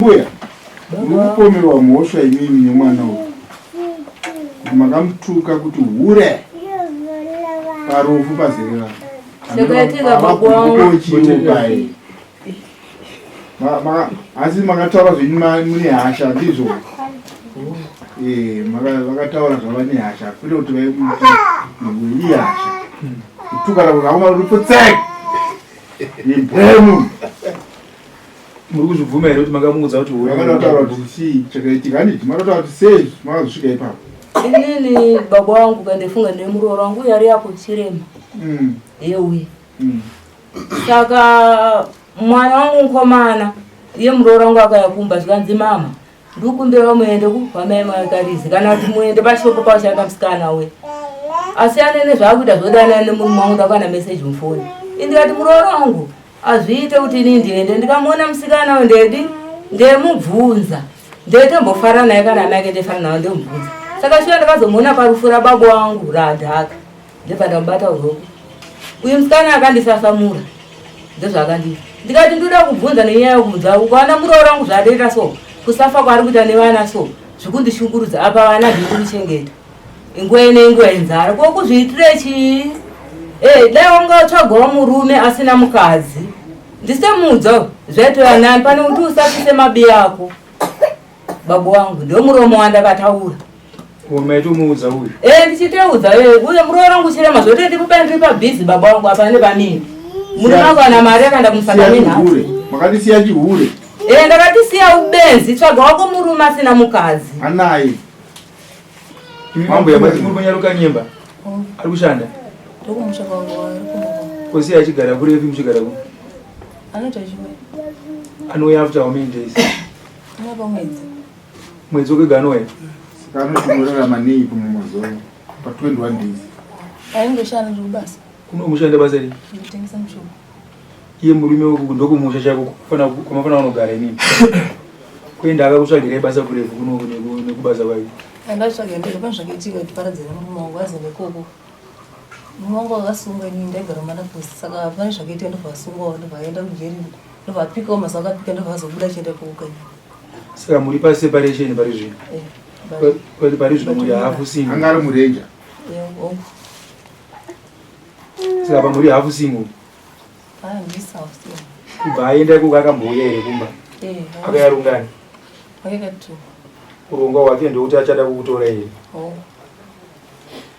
Mbuya, muri kupomerwa mhosva imimi nemwana uyu kuti makamutuka kuti hure parufu pazere vanhu. Pai asi makataura zvenyu mune hasha ndizvo? Eh, vakataura zvava nehasha kwete kuti vaimuti ihasha kutukana kuti akoma kuti putsek imbwemu. Muri kuzvibvuma here kuti makamuudza kuti hure? Makataura kuti chii chakaitika handiti makataura kuti sei makazosvika ipapo? Inini baba wangu kandifunga nemuroora wangu uyo ari apo chirema. Yeuye. Saka mwana wangu mukomana iye muroora wangu akauya kumba zvikanzi mama ndikumbira muende ku kwamai makarizi kana kuti muende pashopo pashanda musikana uye asiyane nezvaakuita zvodanana nemurume wangu ndakawana meseji mufoni indikati muroora wangu Azviite kuti ini ndiende ndikamuona musikana uyu ndedi ndemubvunza ndetombofara naye kana amai ake ndefara nawo ndemubvunza saka shuwa ndakazomuona parufu rababa wangu radhaka ndebva ndamubata uroko uyu musikana akandisasamura ndezvaakandiita ndikati ndoda kubvunza nenyaya yekubvunza ukaona muroora wangu zvaatoita so kusafa kwaari kuita nevana so zvikundishungurudza apa vana zviri kundichengeta Inguva ino inguva yenzara ko kuzviitire chii? Eh, dai wanga watsvagawo murume asina mukadzi ndisemuudza zvaitova nani pane kuti usafise mabi ako babu wangu ndo muromo wandakataura. Maitomuudza uyu? Eh, ndichiteudza eh, uye muroora wangu chirema zvote ndibuda ndiri pabhizi baba wangu apa nepamini murume wangu ana mari akaenda kumusaka nenhau. Makatisiya chihure? Eh, ndakatisiya ubenzi tsvaga wako murume asina mukadzi. Anaye. Mambo yamati muri kunyaruka nyemba. Oh. Ari kushanda. Ndokumusha kwangu ari kumba. Kosi achigara kuri epi muchigara ku? Anoita chimwe. Anouya after how many days? Anouya pamwedzi. Mwedzi wega anouya? Saka anoti unorarama nei kumwe mazuva pa 21 days. Aingoshanda ndiri kubasa. Kunomushanda basa rii? Ndikutengesa mushonga. Iye murume uku ndokumusha chako kwamafana kunogara imimi. Kuenda akakutsvagirai basa kurefu kuno nekubasa kwake. Andatsvaga ndega pane zvakaitika kuti paradzana murume wangu azoenda ikoko. Murume wangu akasungwa inini ndaigara manaposi saka pane zvakaitika ndobva asungwawo ndobva aenda kujeri ndobva apikawo mazuva akapika ndobva azobuda achienda ikoko kanyi. Saka muri pa separation pari zvino? Eh, pari zvino muri hafu single. Anga ari murenja. Eh, oh. Saka pamuri hafu single. Kubva aenda ikoko akambouya here kumba? Eh, Akauya rungani? Urongwa hwake ndekuti achada kukutora here? Oh.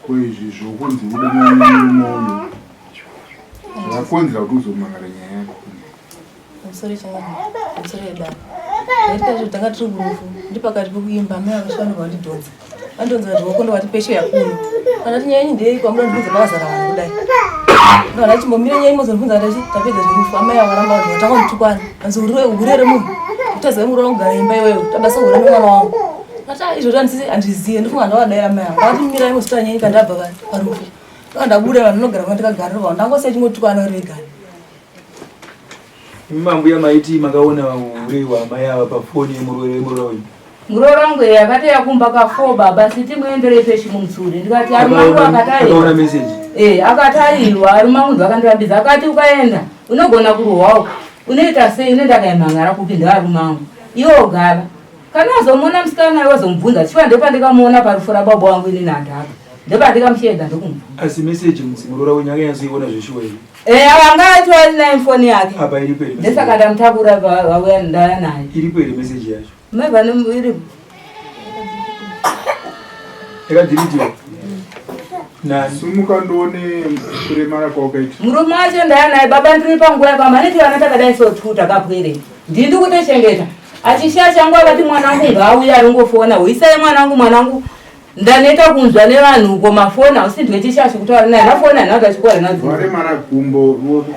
Ko izvi zvokunzi udanana nemurume uyu zvakakonzera kuti uzomangara nyaya yako? Pamusoro changamire, pamusoro yedare. Zvaitika izvo tanga tiri kurufu, ndi pakati pekuimba amai vakasvika ndobva vandidhonza. Vandidhonza ruoko ndobva vati peshe yakuno. Kana ti nyaya yenyu ndeyei kwamuda ndibvunza pakazara vanhu kudai. Ndobva ndati chimbomira nyaya imozondibvunza ndati tapedza zverufu. Amai vakaramba vanhu vatanga kunditukwana. Hanzi uri hure remunhu. Kutadza muroora kugara imba iwewe. Tabasa hure nemwana wangu. Ndati ah izvozvo handisi handizive ndofunga ndavadaira amai ava. Vakati mirai mozitaura nyaya yenyu kana ndabva parufu. Ndobva ndabuda vanhu ndinogara kwandakagara ndobva ndangosiya chingotukwana vari vegani. Imi mambuya maiti makaona hure hwamai ava pafoni yemuroora yemuroora wenyu. Muroora wangu iye akatouya kumba ka 4 baba siti muenderei peshi mumutsure ndikati arume wangu akati Akaona message. Eh akati aiwa arume wangu ndwakandirambidza akati ukaenda unogona kurohwawo unoita sei unoenda kaimhangara kupi ndearume wangu iwe ogara kana wazomuona musikana iwe wazomubvunza chiwa ndopandikamuona parufu rababa wangu ini nandaka ndopandikamushedza ndokumubvunza Asi message muroora wenyu akanyatsoiona zveshuwa here? Eh, anga atori naye mfoni yake. Apa iripo here? Ndesaka ndamutakura vauya ndaya naye. Iripo here message yacho? Mai vane iripo. Yakadhiritiwa. Nani? Sumuka ndione kuremara kwaukaita. Murume wacho ndaya naye baba ndiri panguva yakama neti vana takadai so two takapwere. Ndini kutochengeta. Achishiya changu akati mwana wangu ngaauye aringofona. Huisai mwana wangu mwana wangu Ndaneta kunzwa nevanhu uko mafoni hausi ndiwe chishashu kutaura naye mafoni haina kuti achikora nadzo. Waremara gumbo ruoko.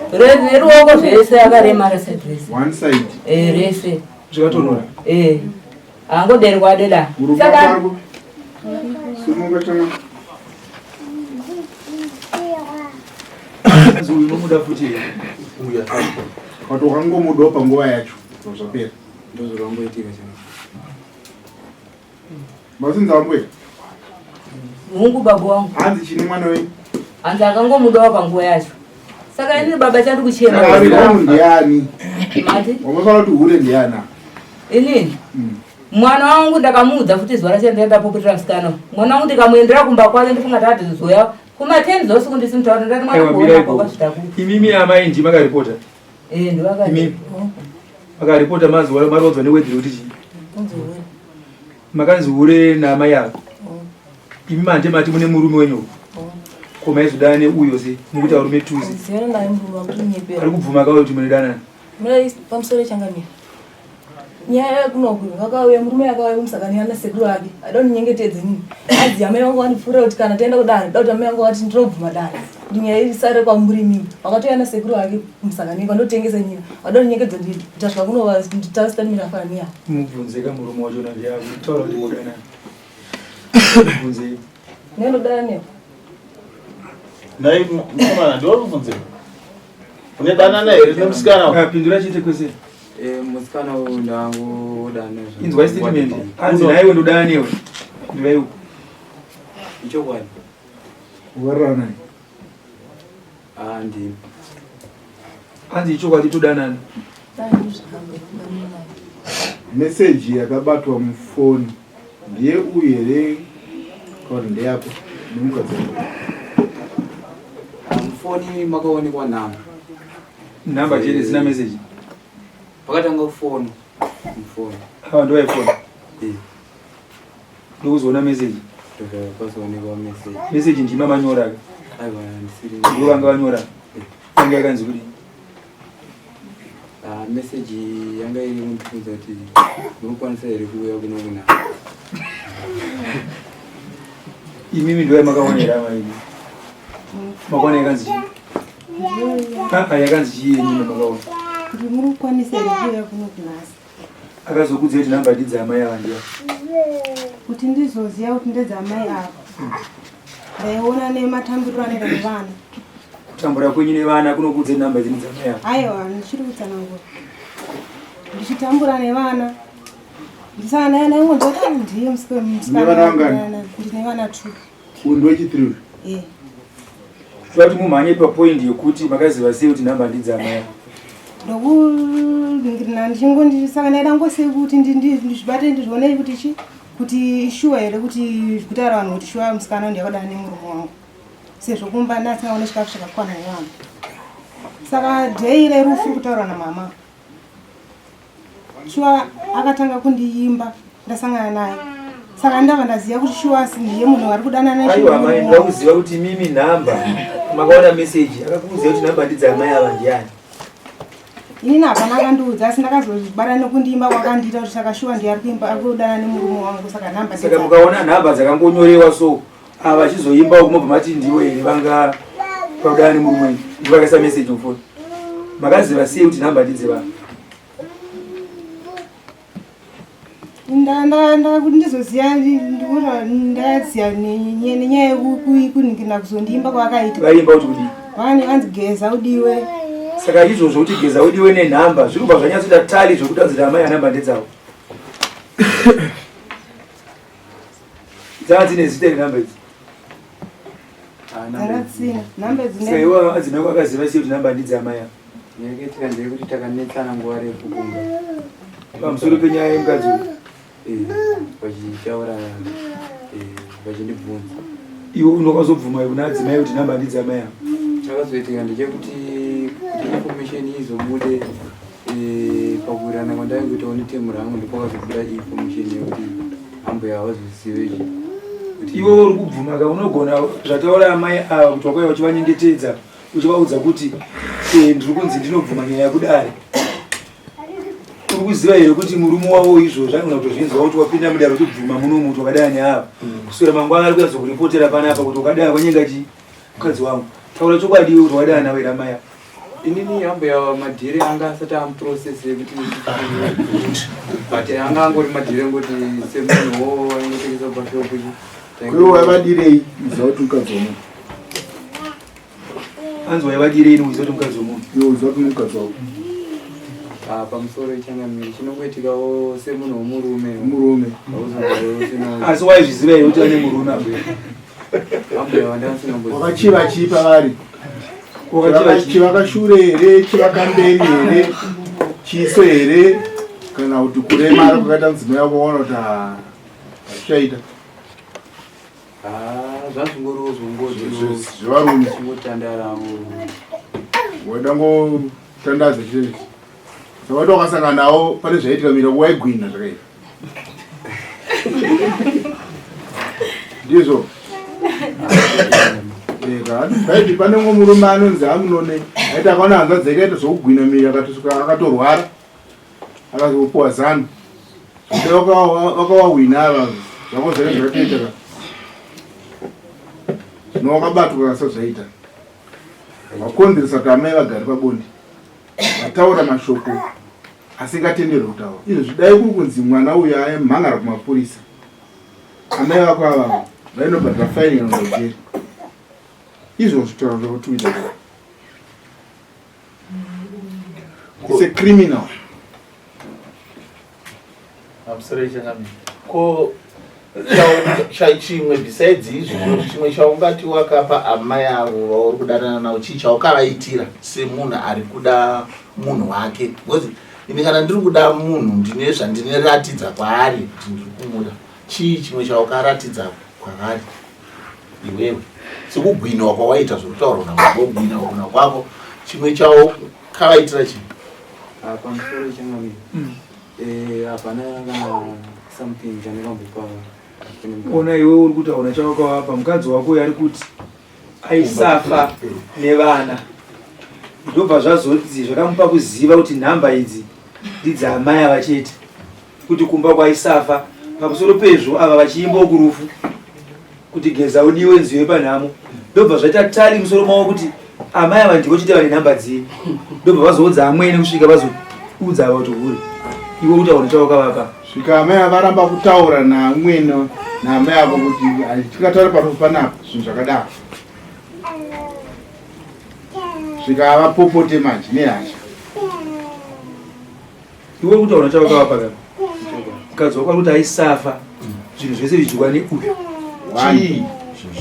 Reruoko zvese akaremara side rese. One side. Eh rese. Zvikatonora. Eh. Angoderwa adeda. Saka Simuka chama. Uyu unomuda futi uya. Watokangomudawo panguva yacho zvapera. Ndozvakangoitika chama. Mazinza wangu here? Mungu baba wangu. Hanzi chine mwana wenyu? Hanzi akangomudawo panguva yacho. Saka inini baba chandi kuchema. Saka ari wrong ndiani? Mati? Wamafana kuti hure ndiani? Inini mwana wangu ndakamuudza futi zuva racho ndaenda popotera musikana mwana wangu ndikamuendera kumba kwake ndifunga tati zoya kuma10 dzeusiku ndisimutaura ndati mwana kuona kwakasvika ku Imimi amai ndimi makaripota? Eh, ndivakati. Imimi makaripota mazuva marodzwa newedhiri kuti chii? Makanzi hure naamai ava. Imi manje mati mune murume wenyu, ko maizodana neuyo se mukuti varume tuzi? Ziyana naye murume wangu, tinyepera. Ari kubvuma kawe kuti munodanana? Muna pamusoro changamira. Nyaya yekunoku vakauya, murume akauya kumusangano nasekuru ake ada kundinyengetedza inini. Adzi amai vangu vandipfuura kuti kana taenda kudare, da kuti amai vangu vati ndinobvuma dare kuti nyaya isare kwamuri imimi. Vakatouya nasekuru ake kumusangano vandotengesa nyika, vada kundinyengetedza kuti ndasvika kuno nditarisita afana neya. Mubvunze ka murume wacho nandiyakutaura kuti mudanana, mubvunzei. Nendodana newe. Nhai mukomana, ndiwe kubvunze. Une danana here nemusikana uyu? Pindura chete kwese. Eh, musikana uyu ndangodana. Inzwa statement, anzi naiwe ndodana newe, pindurai uko. Ichokwadi. Warana. Ah, ndini. Anzi ichokwadi, todanana. Meseji yakabatwa mufoni ndiye uyu here kana kuti ndeyako nemukadzi wako? Ah, mufoni makaonekwa nhamba. Nhamba chete, zina meseji? Pakatanga kufona mufoni. Ava ndowaifona? Eh. Ndokuzoona meseji? Ndobva pazoonekwa message. Meseji ndima manyora ka? Aiwa, ndisiri. Ndivo vanga vanyora? Yanga yakanzi kudii? Ah, message yanga iri kundibvunza kuti munokwanisa here kuuya kuno kuna. Imimi ndo yamakaona here amaini? Makaona yakanzi chii? Aa, yakanzi chii yenyima makaona? Kuti muri kukwanisa here kuuya kuno kunhasi? Akazokudza kuti nhamba ndidzamai ava ndiya? Kuti ndizoziva kuti ndedzamai ava, ndaiona nematambiriro anoita nevana. Kutambura kwenyu nevana kunokudza nhamba idzi ndidzamai ava? Aiwa, ndichiri kutsanangura. Ndichitambura nevana, ndisana ndoti ndiye. Mune vana vangani? Ndine vana two. Uyu ndewechithree uyu? Eh. Toda kuti mumhanye papoint yekuti makaziva sei kuti nhamba ndidzamai ava. Ndokuningirina ndichingondi, saka ndaida ngosei kuti ndizvibate, ndizvione kuti chi kuti ishuwa here kuti kutaura vanhu kuti shuwa musikana ndiyakadana nemurume wangu, sezvo kumba ndasingaone chikafu chakakwana nevanhu. Saka day rerufu kutaura namama, shuwa akatanga kundiimba ndasangana naye, saka ndabva ndaziva kuti shuwa ndiye munhu ari kudanana. Aiwa amai, ndoda kuziva kuti mimi nhamba makaona meseji, akakuudzai kuti nhamba ndidzamai ava ndiani? Inini hapana akandiudza, asi ndakazobara nekundiimba kwakandiita kuti saka shuwa ndiye ari kuimba, ari kudana nemurume wangu, saka nhamba Saka mukaona nhamba dzakangonyorewa so, ava vachizoimba kumobva mati ndiwo here vanga pakudana nemurume wenyu? Ndivo vakaisa meseji mufoni? Makaziva sei kuti nhamba ndidzevanhu? Kuti ndizoziva, ndaziva nenyaya yekuningirina kuzondiimba kwaakaita. Vaimba kuti kudii? Vane vanzi geza udiwe. Saka izvozvo kuti geza udiwe nenhamba zviri kubva zvanyatsoita tally zvokuti anzi amai anhamba ndedzavo, dzava dzine zita renhamba idzi? Dzakatsina nhamba idzi. Saka iwo adzimai akaziva sei kuti nhamba ndidzamai ava? Yakaitika ndeyekuti takanetsana nguva refu kumba. Pamusoro penyaya yemukadzi uyu? Eh, vachitaura, vachindibvunza. Iwe unokazobvuma kuna adzimai kuti nhamba ndidzamai ava? Chakazoitika ndechekuti kuti information izobude, pakuwirirana kwandaingoitawo netemu rangu, ndopakazobuda information yekuti ambuya havazozive chi kuti Iwe uri kubvuma ka, unogona zvataura amai ava kuti wakauya uchivanyengetedza, uchivaudza kuti ndiri kunzi ndinobvuma nyaya yakudare. Uri kuziva here kuti murume wavo izvozvo anogona kutozvinzwa kuti wapinda mudare uchibvuma munomu kuti wakadai neava, kuswera mangwana ari kuyazokuripotera panapa kuti wakadai wanyenga chi mukadzi wangu? Taura chokwadi iwe kuti wadai nawe here amai ava? Inini ambuya madhiri anga asati amuprocess yekuti, but anga angori madhiri engoti semunhuwo aingotengesa pashopu. Kwewe waivadirei uziva kuti mukadzi womunhu? Anzi waivadirei uziva kuti mukadzi womunhu? Iwe uziva kuti mukadzi wako. Ah, pamusoro ichangamiri, chinongoitikawo semunhu womurume. Murume. Hauzogara Asi waizviziva here kuti ane murume ambuya? Ambuya vandasina. Wakachiva chii pavari? Wakachiva chii? Chivakashure here, chivakamberi here, chiso here? Kana kuti kuremara kwakaita mudzimai wako waona kuti hazvichaita. Ah, zvazvingoriwo zvongoti zvevarume zvingotandara waida ngotandadza chete saka waita wakasangana nawo pane zvaiitika mira waigwina zvakaita ndizvo bhaibhi pane mumwe murume anonzi amunone aiti akaona hanzvadzi yake aita zvokugwina miri akatosvika akatorwara akazopuwa zano wakawahwina ava zvako zvake zvakatoita ka zvino wakabatwa kasa zvaita wakonzeresa kuti amai vagare pabonde vataura mashoko asingatenderwe kutaura izvo zvidai kuri kunzi mwana uyu aimhangara kumapurisa amai vako avavo vainobhadhara faini kana kujeri izvozvo taura zvakutuita It's a criminal. Pamusoro changamire. Ko chimwe besides izvozvo chimwe chaungati wakapa amai avo vauri kudanana navo chii chaukavaitira semunhu ari kuda munhu wake because ini kana ndiri kuda munhu ndine zvandinoratidza kwaari kuti ndiri kumuda chii chimwe chaukaratidza kwavari iwewe sekugwinwa kwawaita zvekutaurwa namagogwina kuna kwako chimwe chawo kavaitira chii ah, pamusoro changamire mm. eh, hapana kana something chandakambopa ona iwe uri kuti hauna chawakavapa mukadzi wako uyo ari kuti aisafa nevana ndobva zvazodzi zvakamupa kuziva kuti nhamba idzi ndidzaamai ava chete kuti kumba kwaisafa pamusoro pezvo ava vachiimbawo kurufu kuti geza udiwe nziyo yepanhamo ndobva zvaita tali musoro mavo kuti amai ava ndivo chete vane nhamba dziye ndobva vazoudza amwene kusvika vazoudza ava kuti hure iwe utaura chawakavapa svika amai avaramba kutaura naamwene naamai avo kuti tingataura parufu panapa zvinhu zvakadaro svika avapopote manje nehasha Iwe kutaura chawakavapa ka mukadzi wako ari kuti aisafa zvinhu zvese zvichikwa neuyu. One,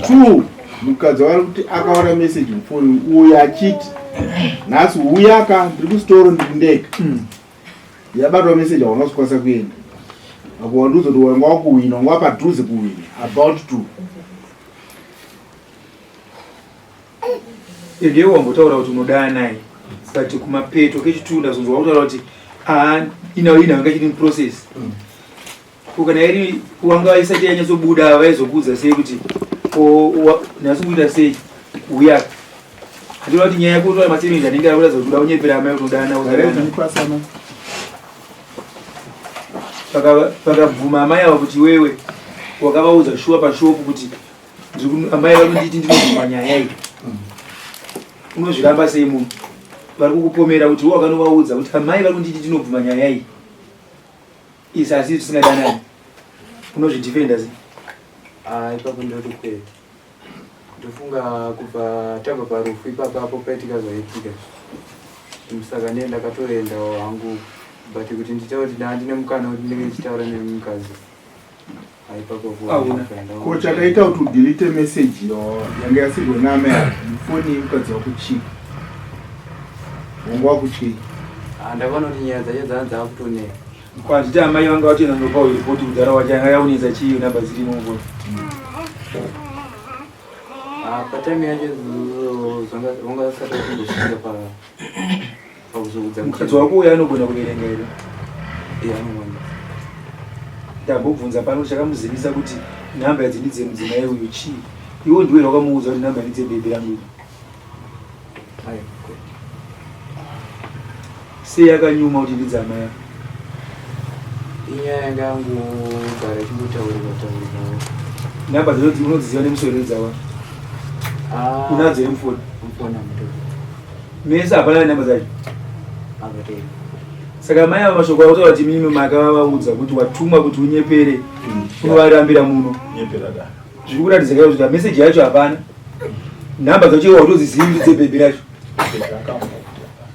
two, mukadzi wako ari kuti akaona message mufoni uyu achiti nhasi huyaka ndiri kusitoro ndiri ndega hmm. yabatwa message hauna kuzokwanisa kuenda apo wandiudza kuti wanga wakuhwina wanga wapadhuze kuhwina about to Ndiye wambotaura kuti unodaa naye but kumapeto kechitu ndazonzwa wakutaura kuti ah, ina ina wanga chiri process mm. ko kana iri wanga isati yanyatsobuda vaizokuudza sei kuti nhasi kuita sei uya handinoda kuti nyaya yekutora masevenzi anenge akuratidza kuti uda kunyepera amai kuti udaa nawo pakabvuma amai ava kuti iwewe wakavaudza shuwa pashopu kuti amai vanonditi ndinobvuma nyaya iyi unozviramba sei munhu vari kukupomera kuti iwe wakanovaudza kuti amai vari kunditi ndinobvuma nyaya iyi isi asi tisingadanani unozvidefenda sei ah, ipapo ndoti kwete ndofunga kubva tabva parufu ipapapo paitika zvaitika saka ndiye ndakatoendawo hangu but kuti nditaure kuti ndandine mukana wekuti ndinge ndichitaura nemukadzi Ko chakaita kuti udelete message yanga yasirwa naamai ava mufoni yemukadzi wako chii? Wanga wakutyei? Ah, ndakaona kuti nyaya dzacho dzanga dzakutonetsa. Kwanditi amai vanga vatoenda ndopa report kudhara wacho yanga yakunetsa chii namba dzirimo mufoni. Ah, patime yacho vanga vasati vatombosvika pa Mukadzi wako uyo anogona kuverenga here? Ndambobvunza pano kuti chakamuzivisa kuti nhamba idzi ndidzemudzimai uyu chii? Iwe ndiwe wakamuudza kuti nhamba ndidzebhebhi rangu iri. Sei akanyuma kuti ndidzamai ako? Inyaya yanga yangogara ichingotaurika taurikawo. Nhamba dzacho unodziziva nemusoro dzawa? Ah. Unadzo here mufoni? Mufoni amutori. Mese hapana namba dzacho. Saka mai ava mashoko akutaura kuti mimi makavaudza kuti watumwa kuti unyepere unovarambira muno. Zviri kuratidza kai kuti message yacho hapana. Nhamba dzacho iwe hautodzizivi dzebhebhi racho.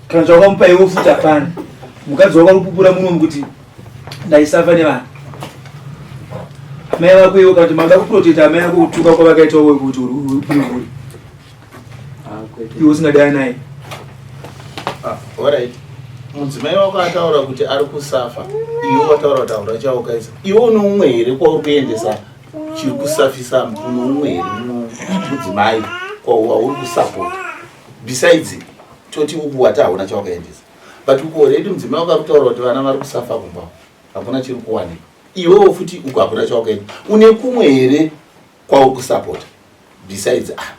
Kana chawakamupa iwe futi hapana. Mukadzi wako ari kupupura muno kuti ndaisafa nevana. Mai vako iwe kana kuti mada kuprotecta amai vako kutuka kwavakaita uwe kuti uri uri. Ah, iwe usingadai naye ah, alright. Mudzimai wako ataura kuti ari kusafa, iwe wataura kuti hauna chaukaisa. Iwe une umwe here kwauri kuendesa chiri kusafisa? Une umwe here mudzimai kwauri kusapota besides toti uku wati hauna chawakaendesa, but uku already mudzimai wako ari kutaura kuti vana vari kusafa kumba, hakuna chiri kuwanikwa. Iwewo futi uku hakuna chawakaenda. Une kumwe here kwauri kusapota besides ah?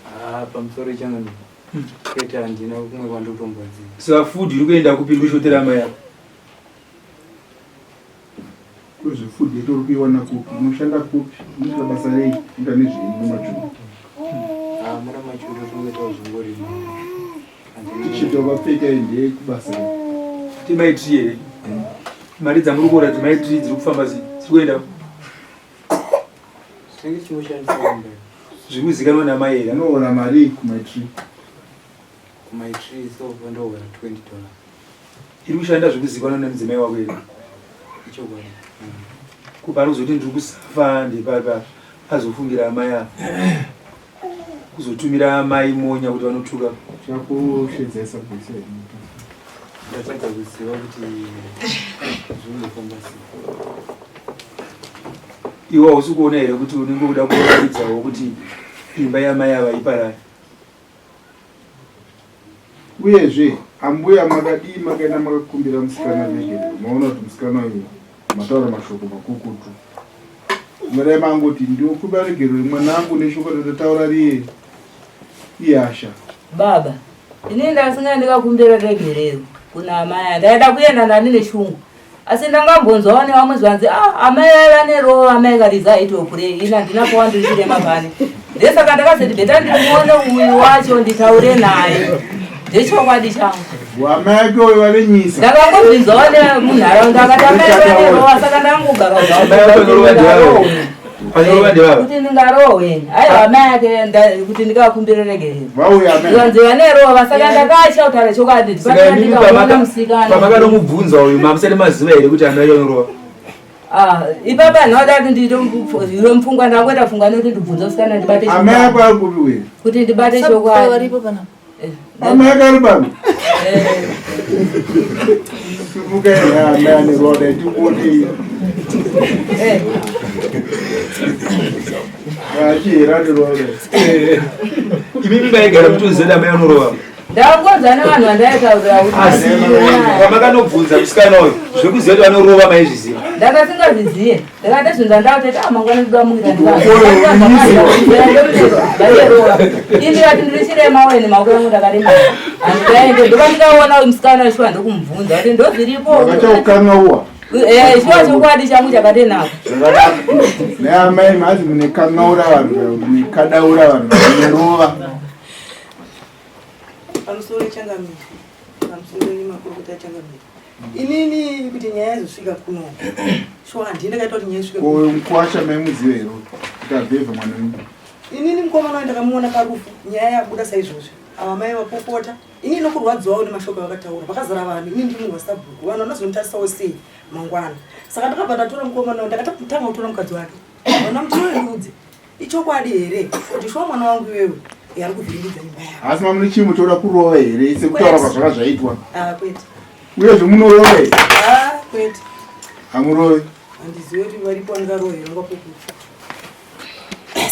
Ah, pamusoro changamire, kwete, handina kumwe kwandikutomboziva. Saka food iri kuenda kupi iri kushotera amai ako? Kwezvefood yetu uri kuiwana kupi? Unoshanda kupi? Unoita basa rei? Unoita nezvei mumachuru? Ah, muna machuru tinongoitawo zvingorima. T-shirt wakapfeka iyi ndeyekubasa rei? Timaitiri here mari dzamuri kuora dzimaitiri dziri kufamba sei, dziri kuenda? Tinenge tichingoshandisa kumba. Zviri kuzikanwa namai here? Unoona mari kumaitri? Kumaitiri so ndoona $20. Iri kushanda zviri kuzikanwa nemudzimai wako here? Ichokwadi. Kupa ari kuzoti ndiri kusafa ndepapa azofungira amai ava kuzotumira amai monya kuti vanotuka. Chakushedzesa kuisa. Ndatadza kuziva kuti zvinofamba sei. Iwe hausi kuona here kuti unenge uda kuratidzawo kuti imba yamai ava iparari? Uyezve ambuya, makadii makaenda makakumbira musikana regerero? Maona kuti musikana uyu mataura mashoko makukutu. Ungadai mangoti, "Ndinokumbira regerero mwanangu neshoko ratataura riye ihasha." Baba, inini ndasinga ndikakumbira regerero kuna amai, ndaida kuenda ndani neshungu, asi ndangambonzwawo nevamwe zvanzi, ah, amai vaiva nerova, amai Kariza aitokurei. Ini handina kuwa, ndiri chirema pane. Ndesaka ndakazoti better ndimuone uyu wacho nditaure naye ndechokwadi changu. Wamai ake uyu vanenyisa. Ndakangozvinzwawo nemunharaunda akati amai vanerova, saka ndangogara Vanorova ndevava. kuti ndingarohwe. Aiwa, amai ake kuti ndikakumbire regerero. Vauya amai. Zvanzi vanerova, saka ndakatya kutaura chokwadi. Saka imimi ndikaona musikana pamakanomubvunza uyu, mamusati maziva here kuti amai vanorova? Ah, ipapa nhauda kuti ndiite mupfungwa, ndangoita pfungwa nekuti ndibvunze musikana ndibate Amai chokwadi. ako ari kupi uyu? Kuti ndibate Sabhuku chokwadi. varipo pana. Amai ake ari pano. Simuka here amai ane roda, tikuonei. Achihera ane roda. Imimi maigara mutoziva kuti amai vanorova? Ndangonzwa nevanhu vandaitaurira kuti Asi pamakanobvunza musikana uyu, zvekuziva kuti vanorova maizviziva? Ndakasingazviziye, ndakati zvinhu zvandakutoti a mangwana ndidamukira ndikaerova ini ndikati ndiri chirema weni, maoko angu ndakarema, handingaende. Ndoba ndikaona uyu musikana shuwa, ndokumubvunza kuti ndozviripo. Vakachaukangaua. Shuwa chokwadi changu chakatenaka. Zvakanaka. Neamai mazi mune kangaura vanhu, mune kadaura vanhu vanorova. Pamusoro changamire, pamusoro nemakurukota changamire, inini kuti nyaya izosvika kuno, shuwa handii ndakaita kuti nyaya isvike kuno. Uyu mukwasha maimuziva here kuti abhevha mwana wenyu? Inini mukomana wayo ndakamuona parufu, nyaya yabuda saizvozvi, ava mai vapopota. Inini nokurwadziwawo nemashoko avakataura vakazara vanhu. Inini ndiri munhu wasabhuku, vanhu vanozonditarisawo sei mangwana? Saka ndakabva ndatora mukomana wayo, ndakatanga kutora mukadzi wake, vana mutinoendiudze ichokwadi here kuti shuwa mwana wangu iwewe ari kuvhiringidza imba yako? Asi mamune chimwe choda kurova here sekutaura kwazvaka zvaitwa? Ah, kwete. Uyezve munorova here? Ah, kwete. Hamurovi? Handizivi kuti varipo angarohera ngapokuti.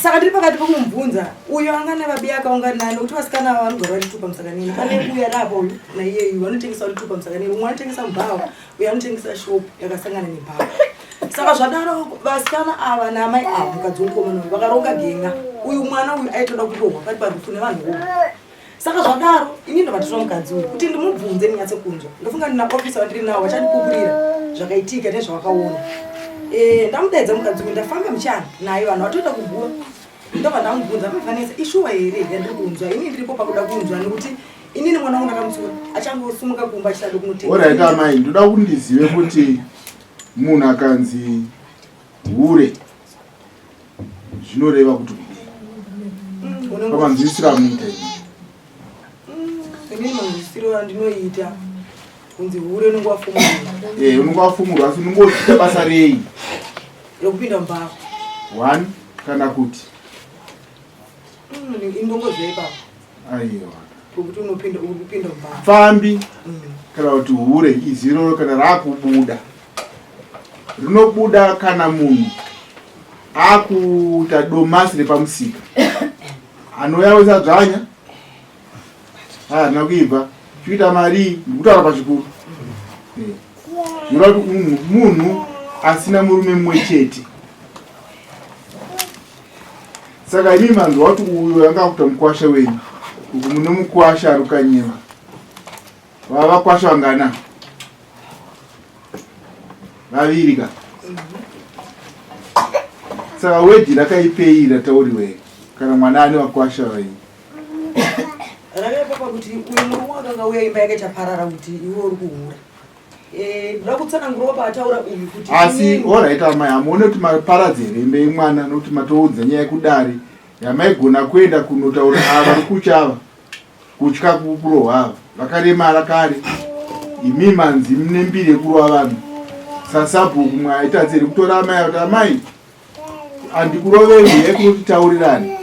Saka ndiri pakati pokumubvunza uyo anga nevabi akaungana, nekuti vasikana ava vanogara varitupa musakanini. Pane uyu ari apa uyu naiyeyu vanotengesa varitupa musakanini. Umwe anotengesa mubhawa, uyo anotengesa shop yakasangana nebhawa. Saka zvadaro, vasikana ava naamai ava, mukadzi wemukomana uyu, vakaronga genga. Uyu mwana uyu aitoda kurohwa pari parufu nevanhu voga. Saka zvadaro, ini ndobva mukadzi uyu kuti ndimubvunze ndinyatse kunzwa. Ndofunga ndina ofisa vandiri navo vachandipupurira zvakaitika nezvavakaona. Ndamudaidza mukadzi uyu, ndafamba muchana naye, vanhu vatoenda kuguva. Ndobva ndamubvunza, "Mavanesa, ishuwa here yandiri kunzwa?" Inini ndiripo pakuda kunzwa, nekuti inini mwana wangu ndakamutsura achangosimuka kumba achitade kunotenga. Alright amai, ndoda kuti ndizive kuti munhu akanzi hure zvinoreva kuti kudii pamanzwisiro amuita imi? Inini manzwisiro andinoita, kunzi hure unenge wafumurwa. Unenge wafumurwa, asi unenge uchiita basa rei? Rekupinda mubhawa. One kana kuti Indongoziva ipapo. Aiwa. Wekuti unopinda uri kupinda mubhawa. Pfambi kana kuti hure izwi iroro kana raakubuda rinobuda kana munhu akuita domasi repamusika anouya wese adzvanya haana kuibva chikuita marii ndikutaura pachikuru eh. zvinoreva kuti munhu asina murume mumwe chete saka imi manzwa kuti uyo anga akuita mukwasha wenyu uku mune mukwasha ari kukanyema vava vakwasha vangana vaviri ka saka wedhi rakaipei ratauriwei kana mwana ane vakwasha vaii rakaipa pakuti uyu murume wakanga uya imba yake chaparara kuti iwe uri kuhura Eh, ndoda kutsanangurawo paataura uyu kuti asi orit amai hamuone kuti maparadza here imba yemwana nokuti matoudza nyaya yekudare yamaigona kuenda kunotaura ava vari kutya ava kutya kurohwa ava vakaremara kare imi manzi mune mbiri yekurova vanhu sasabhuku mwaitadzi here kutora amai kuti amai handikurovei huyai kunoti taurirani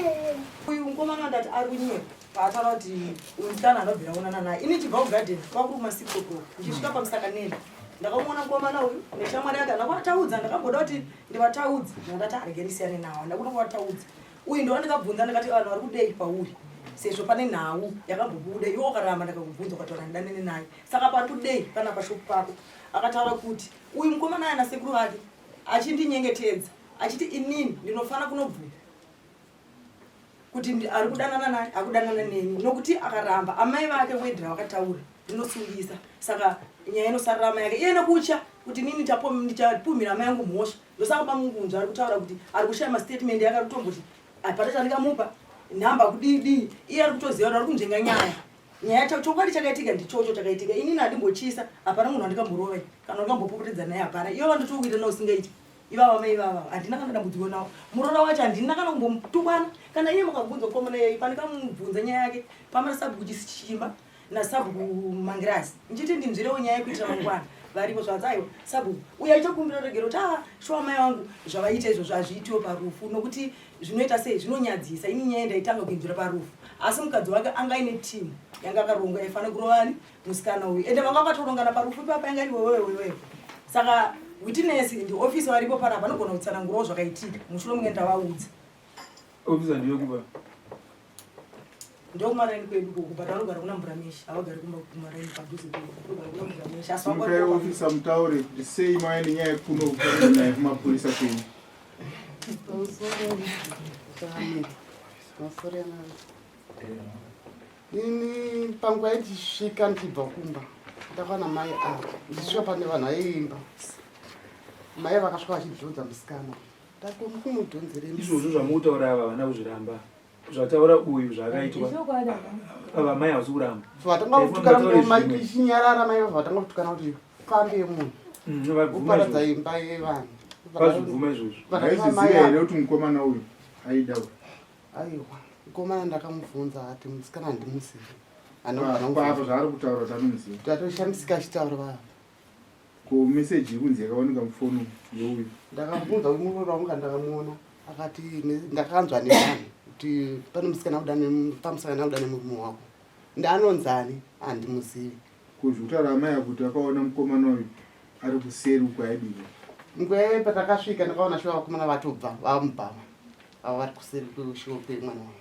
uyu mukomana ndati ari kunyepa paataura kuti uyu musikana anobvira onana naye ini chibva kugarden kwakuri kuma six o'clock ndichisvika pamusaka neni ndakamuona mukomana uyu neshamwari yake ndakuataudza ndakamboda kuti ndivataudze ndandati arege ndisiyane nawo ndakuda kuvataudza uyu ndova ndikabvunza ndikati vanhu vari kudei pauri sezvo pane nhau yakambobuda iwe wakaramba ndakakubvunza ukataura ndidanene naye saka pari kudei pana pashopu pako akataura kuti uyu mukomana aya nasekuru vake achindinyengetedza achiti inini ndinofana kunobvuma kuti ari kudanana naye akudanana neni nokuti akaramba amai vake wedhi ravakataura rinosungisa saka nyaya inosarira amai yake iye nokutya kuti nini ndichapumhira amai yangu mhosva ndosaka bamungunzva ari kutaura kuti ari kushaya mastatement yake ari kutomboti hapana chandingamupa nhamba kudii dii iye ari kutoziva kuti ari kunzvenga nyaya nyaya chokwadi chakaitika ndichocho chakaitika inini handimbochisa hapana munhu wandikamborova kana wandikambopopotedza naye hapana ivo vandotokuita nausingaiti ivava mai ivava handina kana dambudziko navo muroora wacho handina kana kumbomutukwana kana iye mukabvunza komana yei pane kamubvunza nyaya yake pamana sabhuku chishimba nasabhuku mangirazi ndichiti ndinzwirewo nyaya yekuitira mangwana varipo zvanzi aiwa sabhuku uyo aitokumbira regero kuti ah shuwa mai vangu zvavaita izvozvo hazviitiwo parufu nokuti zvinoita sei zvinonyadzisa ini nyaya ndaitanga kuinzwira parufu asi mukadzi wake anga aine timu yanga akaronga yaifanira kurovani musikana uyu ende vanga vakatorongana parufu ipapa yanga iri wewewewewe saka witness ndi office varipo panapa vanogona kutsanangurawo zvakaitika mushure munge ndavaudza officer ndiyokuba ndokumaraini kwedu koko but vanogara kuna mvurameshi havagari kumba kumaraini padhuze kwedu kuna mvurameshi asi mukai officer mutaure kuti sei mauya nenyaya yekuno kuenda naye kumapurisa kwenyu Ini panguva yandisvika ndichibva kumba ndakaona mai ava ndichisvika pane vanhu vaiimba mai vakasvika vachidhonza musikana ndakumudhonzerei izvozvo zvamukutaura ava havana kuzviramba zvataura uyu zvaakaitwa ava mai havasi kuramba vatanga kutukana ichinyarara mai vava vatanga kutukana kuti fambe yemunhu mm, uparadza imba yevanhu vazvibvuma izvozvo vaizviziva here kuti mukomana uyu aida uyu Aiwa, mukomana ndakamubvunza ati musikana handimuzivi. Anopa zvaari kutaura kuti anomuziva. Ndatoshamisika achitaura vava. Ko message ikunzi yakawanika mufoni yeuyu. Ndakamubvunza uyu muroora wangu ndakamuona akati ndakanzwa nevanhu kuti pane musikana kuda pamusikana kuda nemurume wako. Ndaanonzani handimuzivi. Ko zvekutaura amai akuti akaona mukomana uyu ari kuseri uko aidii? Nguva patakasvika ndakaona shuwa vakomana vatobva vamubhava. Ava vari kuseri kweshope mwana wangu.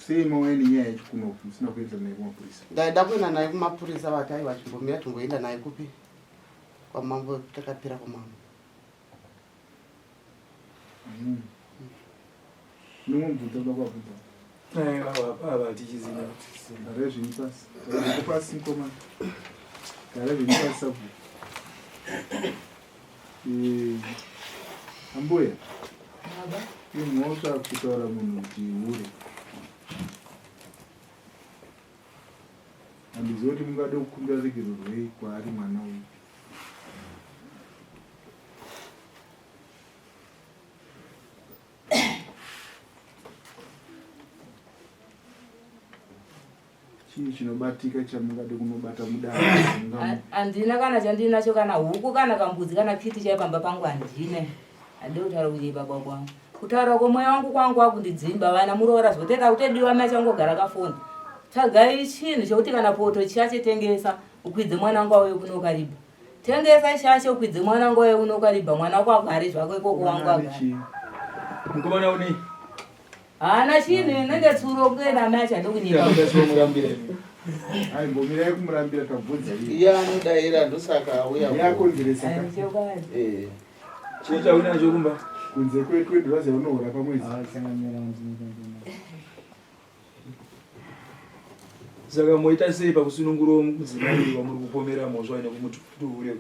Sei mauya nenyaya yacho kuno musina kuenda naye kumapurisa? Ndaida kuenda naye kumapurisa vati aiwa chimbomira timboenda naye kupi? Kwamambo takapira kwamambo. Mm. Nomubvunza kuda kuwabvunza. Ava tichizina. Gara zvenyu pasi. Gara pasi mkomana. Gara zvenyu pasi sabhuku. Eh, ambuya imhosva kutaura munhu kuti hure handizivi kuti mungade kukumbira regero rwei kwaari mwana uyu Chii chinobatika chamungade kunobata mudare? Handina kana chandinacho kana huku kana kambudzi kana kiti chaiyo pamba pangu handina. Handidi kutaura kunyepa baba wangu. Kutaura kwemweya wangu kwangu kwakundidzimba vana muroora zvoteta kutediwa mai changogara kafoni. Tsvagai chinhu chekuti kana poto chashe tengesa ukwidze mwana wangu auye kuno Kariba. Tengesa shashe ukwidze mwana wangu auye kuno Kariba mwana wako agare zvako ikoko wangu agare. Mukomana unei? Haana chinhu inenge tsuro kuenda amai acho ndokunyika. Aimbomirai kumurambira tabvunza iye. Iye anodaira ndosaka auya. Ndiye akonzeresa. Eh. Chii chaunacho kumba? Kunze kwe dollars yaunohora pamwedzi. Saka moita sei pakusunungurawo mudzimai uyu wamuri kupomera mhosva nekumuti hure?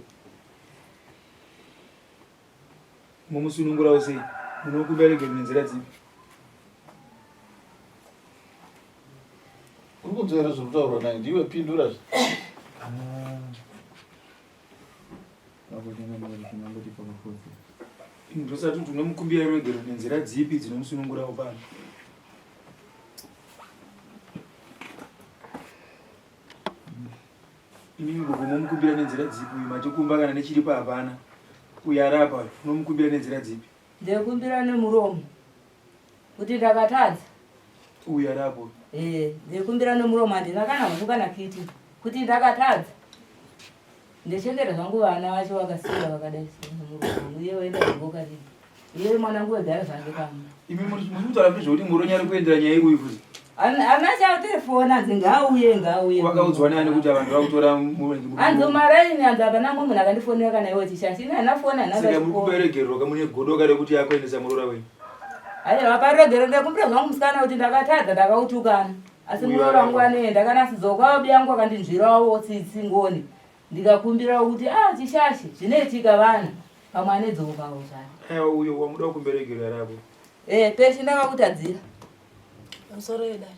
Momusunungurawo sei? Munokumbira regero nenzira dzipi? Uri kunzwa here zviri kutaurwa naye? Ndiwe pindura zve. Ndosati kuti unomukumbira ruregero nenzira dzipi dzinomusunungurawo pano? Imimi gogo momukumbira nenzira dzipi uyu matikumba kana nechiripo hapana uyu arapa uyu unomukumbira nenzira dzipi? Ndekumbira nemuromo kuti ndakatadza. Uyu arapo. Eh, ndekumbira nemuromo handina kana huku kana kiti kuti ndakatadza. Ndechengeta zvangu vana vacho vakasiya vakadai so uye waenda kuboka ripi. Iye mwana wangu wegara zvake pano. Imi muri kutaura kuti zvekuti muronyi ari kuendera nyaya yekuyi futi. Ana chaterefona hanzi ngaauye ngaauye. Wakaudzwa nani kuti abantu vakutora muronyi? Hanzi maraini hanzi hapana mumwe munhu akandifonera kana iwe chishashi. Ini handina foni handina. Saka muri kuperegerwa kamune godo kare kuti akuendesa muroora wenyu. Aiwa paregero ndakumbira zvangu musikana kuti ndakatadza ndakautukana. Asi muroora wangu anoenda kana asidzoka babi yangu akandinzwirawo tsitsi ngoni. Ndikakumbirawo kuti ah chishashi zvinoitika vana pamwe anedzokawo zvake. Aiwa uyo wamuda kumberegerera rako. Eh peshe ndakakutadzira. Pamusoro yedare.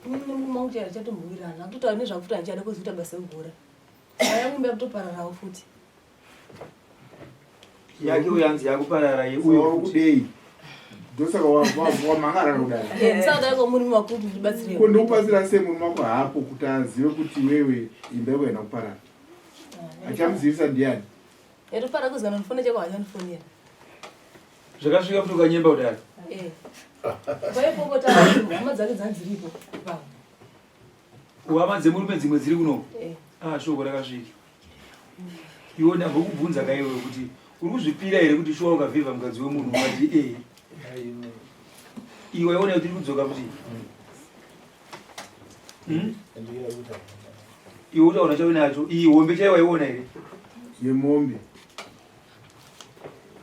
Ini nemurume wangu chaiye hatichatombowirirana. Akutotaura nezvakuti handichada kuzoita basa rekugura. Nyaya yangu imba yakutopararawo futi. Yake uyo hanzi yakuparara yeuyo Uri kudei? Ndosaka wamhangara kudai. Eh, ndisadai kwa murume wako kuti ndibatsire. Ko ndikubatsira sei murume wako hapo kuti azive kuti iwewe imba yako haina kuparara. Achamuzivisa ndiani? Yatofara kuzana ndifone chako hachandifonera. Zvakasvika kuti ukanyemba kudaro. Eh. Vaipopota hama dzake dzanziripo. Ipapo. Hama dzemurume dzimwe dziri kuno. Eh. Ah, shoko rakasvika. Iwe ndambokubvunza ka iwe kuti uri kuzvipira here kuti shuwa ukavhevha mukadzi wemunhu ungati ee. Iwe waiona kuti iri kudzoka kuti. Hmm? Iwe utaona chauinacho iyi hombe chaiyo waiona here? Yemombe.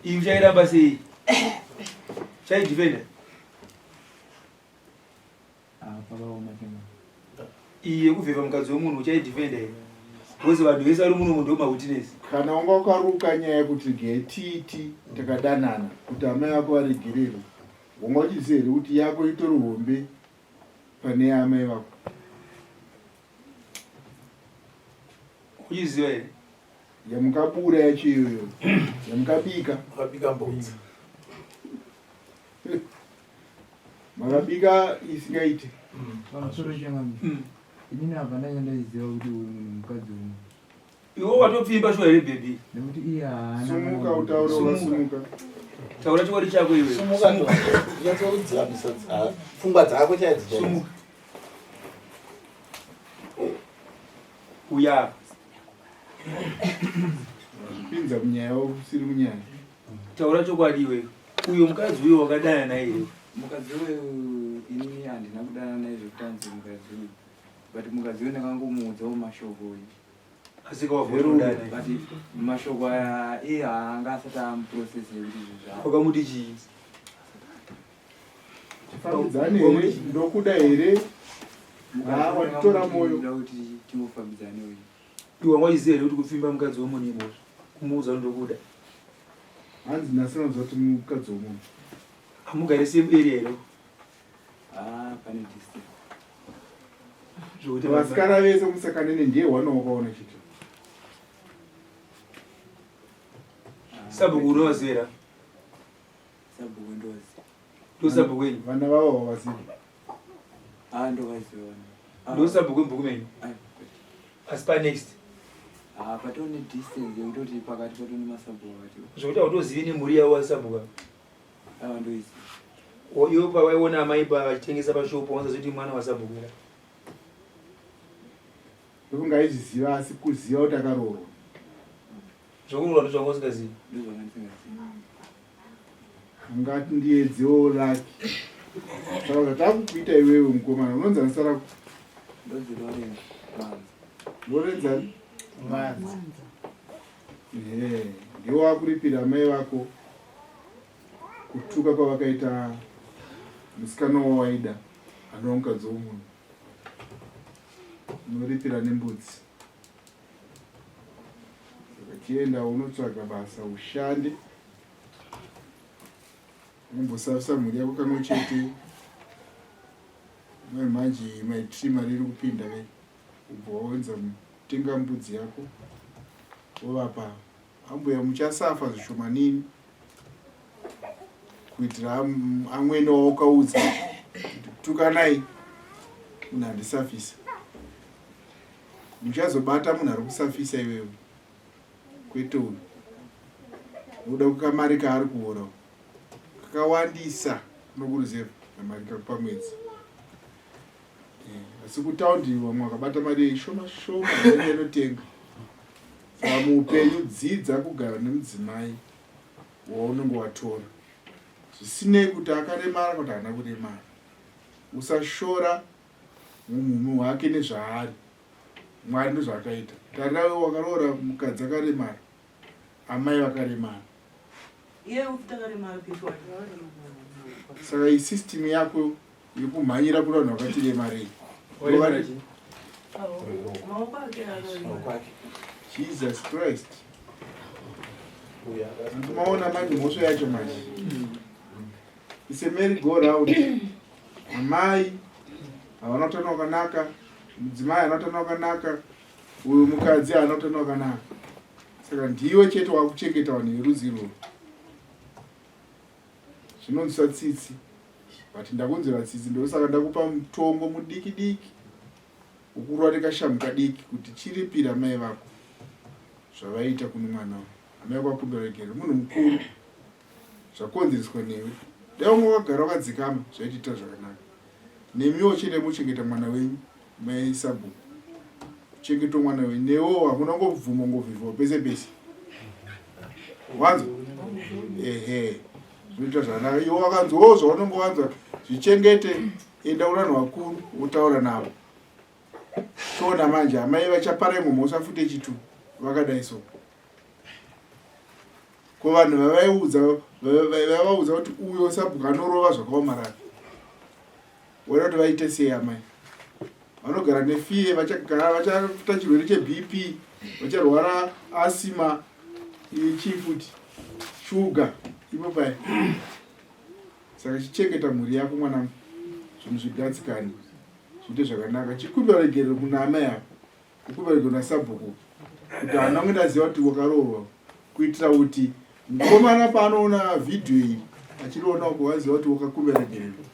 Iyi uchairamba sei? Chaidefenda? Iyi yekuvhevha mukadzi wemunhu uchaidefenda here? Because vanhu vese vari muno ndo mawitness. Kana wanga wakaruka nyaya yekuti getiti takadanana kuti amai vako varegererwe, wanga uchiziva here kuti yako itori hombe pane yaamai vako? Uchiziva here? Yamukabura yacho iyoyo, yamukabika. Makabika mbudzi. Makabika isingaite. Pamusoro changamire. Inini hapana chandaiziva kuti uyu munhu mukadzi wemunhu. Iwe watopfimba shuwa here baby? Nekuti iye haana. Sumuka utaure wakasumuka. Taura chokwadi chako iwe. Sumuka to. Nyatsokudzikamisa pfungwa dzako chaidzo chaidzo. Sumuka. Uya. Pinza munyaya usiri munyaya. Taura chokwadi iwe. Uyo mukadzi uyo wakadana naye here? Mukadzi uyu inini handina kudana naye zvekuti anzi mukadzi uyu. But mukadzi uyu ndakangomuudzawo mashoko uyu. Asi kawavhurudana. But mashoko aya iye haanga asati amuprocess yekuti izvi zva. Wakamuti chii? Tifambidzane here? Ndokuda here? Ah, watitora moyo. Ndoda kuti tingofambidzane uyu. Iwe wanga uchiziva here kuti kupfimba mukadzi wemunhu imhosva? Kumuudza kuti ndokuda. Hanzi nhasi anonzwa kuti mukadzi wemunhu. Hamugare same area here? Ah, pane distance. Zvekuti Vasikana vese musakanene ndiye one wakaona chete. Sabhuku unovaziva here? Sabhuku ndovaziva. Ndosabhuku wenyu? Vana vavo havazivi. Ah, ndovaziva vana. Ah. Ndosabhuku wemubhuku menyu? Ah, Asi pa next. Ah, patone distance yekutoti pakati patone masabhuku akati. Zvekuti hautozivi nemhuri yavo vasabhuku ava. Ah, ndoiziva. Iwe pawaiona amai pa vachitengesa pashopu wanza kuti mwana wasabhuku here? Ndofunga aizviziva asi kuziva kuti akaroorwa. Zvokuroorwa ndozvanga usingazivi. Ndozvanga ndisingazivi. Ungati ndiedzewo laki. Saka zvatakukuita iwewe mukomana unonzi ani zita rako? Ndonzi Lawrence Mwanza. Lawrence ani? Mwanza. Ehe, ndiwe wakuripira amai vako kutuka kwavakaita musikana wawaida anova mukadzi womunhu. Unoripira nembudzi. Saka chienda unotsvaga basa ushande. Umbosafisa mhuri yako kamwe chete. Mai manje maitiri mari iri kupinda kai. Ubva waunza tenga mbudzi yako wovapa ambuya muchasafa zvishomanini kuitira amwene waukaudza kuti tukanai munhu andisafisa muchazobata munhu ari kusafisa iwewe kwete uyu unoda kukamari kaari kuhora kakawandisa kunokuruzevha kamari kakupa mwedzi eh, asi kutaundi vamwe vakabata mari shoma shoma inotenga saka muupenyu dzidza kugara nemudzimai waunenge watora zvisinei kuti akaremara kuti haana kuremara usashora mumhumi hwake nezvaari mwari ndozvaakaita tarira we wakaroora mukadzi akaremara amai vakaremara saka isystem yako yekumhanyira kuri vanhu vakati remarei jesus christ maona manje mhosva yacho manje It's a merry go round. Amai havana utano wakanaka, mudzimai haana utano wakanaka, uyu mukadzi haana utano wakanaka. Saka ndiwe chete wakuchengeta vanhu verudzi irworwo. Zvinonzwisa tsitsi but ndakunzwira tsitsi ndosaka ndakupa mutongo mudiki diki ukurwa nekashamu kadiki kuti chiripira mai vako zvavaiita kune mwana wavo. Amai vako vakumbira regerero munhu mukuru zvakonzereswa newe dai wanga wakagara wakadzikama zvaitiitira zvakanaka nemiwo chete mochengeta mwana wenyu mai sabhuku kuchengetwa mwana wenyu newewo hakuna ngobvuma ngovhivhwa pese pese wanzwa ehe zvinoita zvakanaka iwe wakanzwawo zvaunenge wanzwa zvichengete enda kuvanhu vakuru wotaura navo toona manje amai vachapara imwe mhosva futi yechitu vakadai so ko vanhu vavaiudza vaivaudza kuti uyo sabhuku anorova zvakaomarara waida kuti vaite sei amai vanogara nefiye vachagara vachaita chirwere chebp vacharwara asima chii futi shuga ipo pai saka chichengeta mhuri yako mwanangu zvinhu zvigadzikane zviite zvakanaka chikumbira regerero kuna amai avo Kukubereka na sabhuku kuti haana kunge ndaziva kuti wakaroorwa kuitira kuti mukomana paanoona vhidhiyo iyi achiriona uko waziva kuti wakakuberegererwa.